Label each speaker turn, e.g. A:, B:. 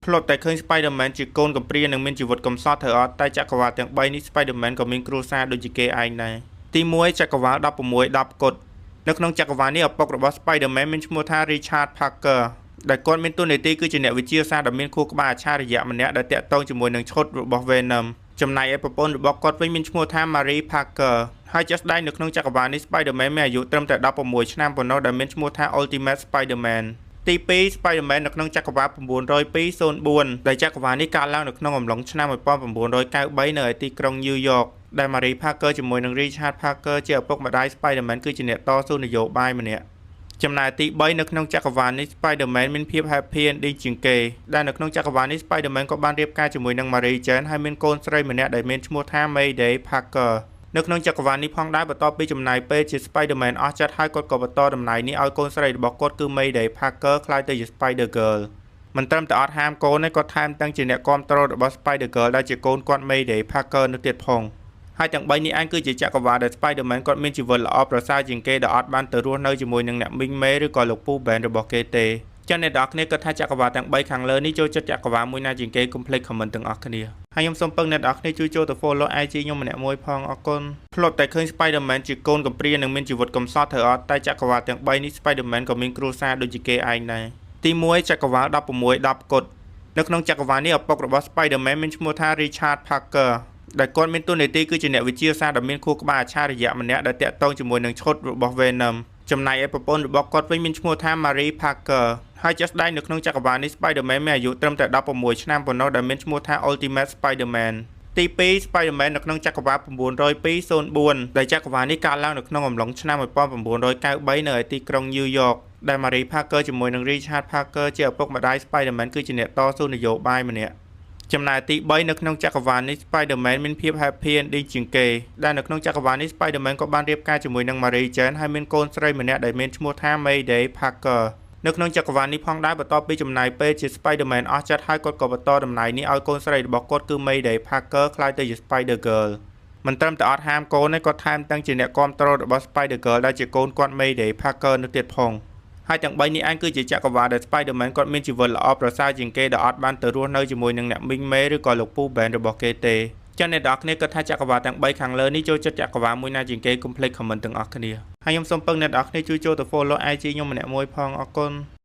A: ធ្លាប់តែឃើញ Spider-Man ជាកូនកំព្រានិងមានជីវិតកំសត់ត្រូវអត់តែចក្រវាឡទាំង3នេះ Spider-Man ក៏មានគ្រួសារដូចជាគេឯងដែរទី1ចក្រវាល16 10គត់នៅក្នុងចក្រវាលនេះឪពុករបស់ Spider-Man មានឈ្មោះថា Richard Parker ដែលគាត់មានតួនាទីគឺជាអ្នកវិទ្យាសាស្ត្រដ៏មានខួរក្បាលអច្ឆរិយៈម្នាក់ដែលទាក់ទងជាមួយនឹងឈុតរបស់ Venom ចំណែកឯប្រពន្ធរបស់គាត់វិញមានឈ្មោះថា Mary Parker ហើយជាក់ស្ដែងនៅក្នុងចក្រវាលនេះ Spider-Man មានអាយុត្រឹមតែ16ឆ្នាំប៉ុណ្ណោះដែលមានឈ្មោះថា Ultimate Spider-Man ទី2 Spider-Man នៅក្នុងចក្រវាល90204ដែលចក្រវាលនេះកើតឡើងនៅក្នុងអំឡុងឆ្នាំ1993នៅឯទីក្រុង New York ដែល Mary Parker ជាមួយនឹង Richard Parker ជាឪពុកម្ដាយ Spider-Man គឺជាអ្នកតស៊ូនយោបាយម្នាក់ចំណែកទី3នៅក្នុងចក្រវាលនេះ Spider-Man មានភាព happy ending ជាងគេដែលនៅក្នុងចក្រវាលនេះ Spider-Man ក៏បានរៀបការជាមួយនឹង Mary Jane ហើយមានកូនស្រីម្នាក់ដែលមានឈ្មោះថា Mayday Parker នៅក្នុងចក្រវាលនេះផងដែរបន្ទាប់ពីចំណាយពេលជា Spider-Man អស់ចិត្តហើយគាត់ក៏បន្តតំណែងនេះឲ្យកូនស្រីរបស់គាត់គឺ Mayday Parker ក្លាយទៅជា Spider Girl មិនត្រឹមតែអត់ហាមកូនទេគាត់ថែមទាំងជាអ្នកគាំទ្ររបស់ Spider Girl ដែលជាកូនគាត់ Mayday Parker នោះទៀតផងហើយទាំង3នេះឯងគឺជាចក្រវាលដែល Spider-Man គាត់មានជីវិតល្អប្រសើរជាងគេដែលអត់បានទៅរស់នៅជាមួយនឹងអ្នកមីងមេឬក៏លោកពូ Ben របស់គេទេចឹងអ្នកនរគ្នាគិតថាចក្រវាលទាំង3ខាងលើនេះចូលចិត្តចក្រវាលមួយណាជាងគេកុំភ្លេច comment ទាំងអស់គ្នាហើយខ្ញុំសូមពឹងអ្នកនរគ្នាជួយចូលទៅ follow IG ខ្ញុំម្នាក់មួយផងអរគុណធ្លាប់តែឃើញ Spider-Man ជាកូនកំព្រានិងមានជីវិតកំសត់ត្រូវអត់តែចក្រវាលទាំង3នេះ Spider-Man ក៏មានគ្រួសារដូចជាគេឯងដែរទី1ចក្រវាល16 10គត់នៅក្នុងចក្រវាលនេះឪពុករបស់ Spider-Man មានឈ្មោះថា Richard Parker ដែលគាត់មានតួនាទីគឺជាអ្នកវិទ្យាសាស្ត្រដ៏មានខួរក្បាលអច្ឆរិយៈម្នាក់ដែលទាក់ទងជាមួយនឹងឈុតរបស់ Venom ចំណែកឯប្រពន្ធរបស់គាត់វិញមានឈ្មោះថា Mary Parker ហើយជាក់ស្ដែងនៅក្នុងចក្រវាលនេះ Spider-Man មានអាយុត្រឹមតែ16ឆ្នាំប៉ុណ្ណោះដែលមានឈ្មោះថា Ultimate Spider-Man ទី2 Spider-Man នៅក្នុងចក្រវាល90204ដែលចក្រវាលនេះកើតឡើងនៅក្នុងអំឡុងឆ្នាំ1993នៅឯទីក្រុង New York ដែល Mary Parker ជាមួយនឹង Richard Parker ជាឪពុកម្ដាយ Spider-Man គឺជាអ្នកតស៊ូនយោបាយម្នាក់ចំណែកទី3នៅក្នុងចក្រវាលនេះ Spider-Man មានភាព happy ending ជាងគេដែលនៅក្នុងចក្រវាលនេះ Spider-Man ក៏បានរៀបការជាមួយនឹង Mary Jane ហើយមានកូនស្រីម្នាក់ដែលមានឈ្មោះថា Mayday Parker នៅក្នុងចក្រវាលនេះផងដែរបន្ទាប់ពីចំណាយពេលជា Spider-Man អស់ចិត្តហើយគាត់ក៏បន្តតំណែងនេះឲ្យកូនស្រីរបស់គាត់គឺ Mayday Parker ក្លាយទៅជា Spider Girl មិនត្រឹមតែអត់ហាមកូនទេគាត់ថែមទាំងជាអ្នកគាំទ្ររបស់ Spider Girl ដែលជាកូនគាត់ Mayday Parker នោះទៀតផងហើយទាំង3នេះឯងគឺជាចក្រវាលដែល Spider-Man គាត់មានជីវិតល្អប្រសើរជាងគេដែលអត់បានទៅរស់នៅជាមួយនឹងអ្នកមីងមេឬក៏លោកពូ Ben របស់គេទេចឹងអ្នកនរគ្នាគិតថាចក្រវាលទាំង3ខាងលើនេះចូលចិត្តចក្រវាលមួយណាជាងគេកុំភ្លេច comment ទាំងអស់គ្នាហើយខ្ញុំសូមពឹងអ្នកនរគ្នាជួយចូលទៅ follow IG ខ្ញុំម្នាក់មួយផងអរគុណ។